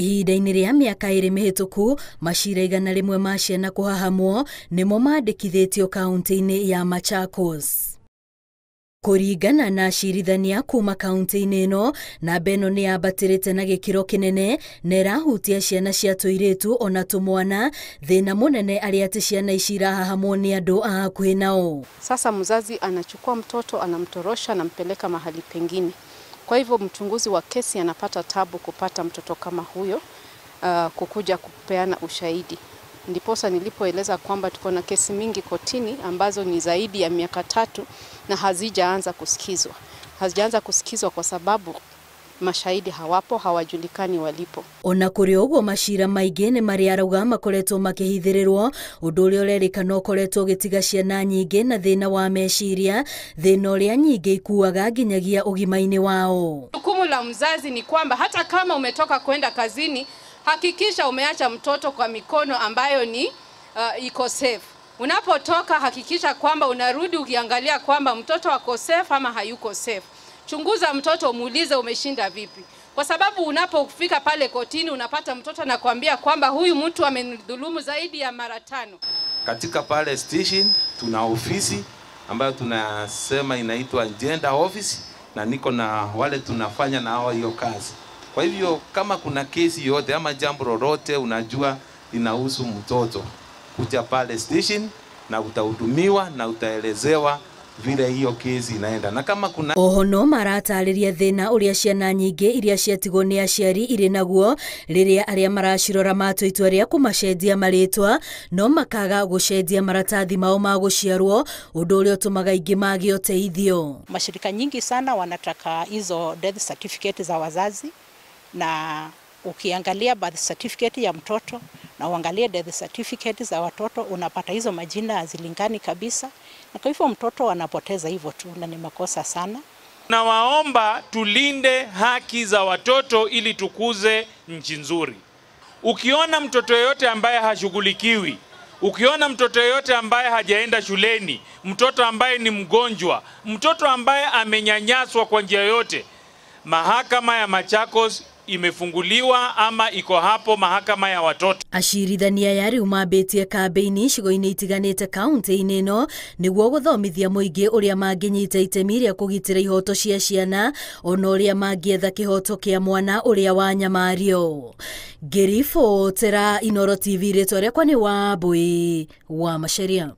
Ihinda-inĩ rĩa mĩaka 2 mĩhĩtũku, macira 101 ma ciana kũhahamwo nĩmo mandĩkithĩtio kaunti-inĩ ya Machakos. Kũringana na acirithania kuma kaunti-inĩ ĩno, namba ĩno nĩ yambatĩrĩte na gĩkĩro kĩnene na ĩrahutia ciana cia tũirĩtu ona tũmwana, thĩna mũnene arĩ atĩ ciana ici irahahamwo nĩ andũ a hakuhĩ nao. Sasa mzazi anachukua mtoto, anamtorosha, anampeleka mahali pengine. Kwa hivyo mchunguzi wa kesi anapata tabu kupata mtoto kama huyo, kukuja kupeana ushahidi. Ndiposa nilipoeleza kwamba tuko na kesi mingi kotini ambazo ni zaidi ya miaka 3 na hazijaanza kusikizwa. Hazijaanza kusikizwa kwa sababu mashahidi hawapo, hawajulikani walipo. Ona kũrĩ ũguo, macira maingĩ nĩ marĩa arauga makoretwo makĩhithĩrĩrwo, ũndũ ũrĩa ũrerĩkana ũkoretwo ũgĩtiga ciana nyingĩ na thĩna wa meciria, thĩna ũrĩa nyingĩ ikuaga nginyagia ũgima-inĩ wao. Jukumu la mzazi ni kwamba hata kama umetoka kwenda kazini, hakikisha umeacha mtoto kwa mikono ambayo ni iko safe. Unapotoka hakikisha kwamba unarudi ukiangalia kwamba mtoto ako safe ama hayuko safe. Chunguza mtoto, muulize umeshinda vipi. Kwa sababu unapofika pale kotini unapata mtoto anakuambia kwamba huyu mtu amenidhulumu zaidi ya mara 5. Katika pale station tuna ofisi ambayo tunasema inaitwa gender office, na niko na wale tunafanya na hao hiyo kazi. Kwa hivyo kama kuna kesi yote ama jambo lolote unajua linahusu mtoto, kuja pale station na utahudumiwa na utaelezewa vile hiyo kesi inaenda. Na kama kuna oho no maratarĩria thĩna ũrĩa ciana nyingĩ iria ciatigwo nĩ aciari irĩ naguo rĩrĩa arĩa maracirora matua itua rĩa kũmacenjia marĩtwa no makaga gũcenjia maratathi mao ma gũciarwo, ũndũ ũrĩa ũtũmaga ingĩ mage ũteithio. Mashirika nyingi sana wanataka hizo death certificate za wazazi, na ukiangalia birth certificate ya mtoto na uangalie death certificate za watoto, unapata hizo majina hazilingani kabisa, na kwa hivyo mtoto anapoteza hivyo tu, na ni makosa sana. Nawaomba tulinde haki za watoto ili tukuze nchi nzuri. Ukiona mtoto yeyote ambaye hashughulikiwi, ukiona mtoto yeyote ambaye hajaenda shuleni, mtoto ambaye ni mgonjwa, mtoto ambaye amenyanyaswa kwa njia yoyote, mahakama ya Machakos imefunguliwa ama iko hapo mahakama ya watoto. Acirithania aya rĩu mambĩtie kambĩini icigo-inĩ itiganĩte kaunti-inĩ ĩno nĩguo gũthomithia mũingĩ ũrĩa mangĩnyita itemi rĩa kũgitĩra ihoto cia ciana ona ũrĩa mangĩetha kĩhoto kĩa mwana ũrĩa wanyamario. Ngĩribotera Inooro TV, rĩtwa rĩakwa nĩ Wambui wa Macharia.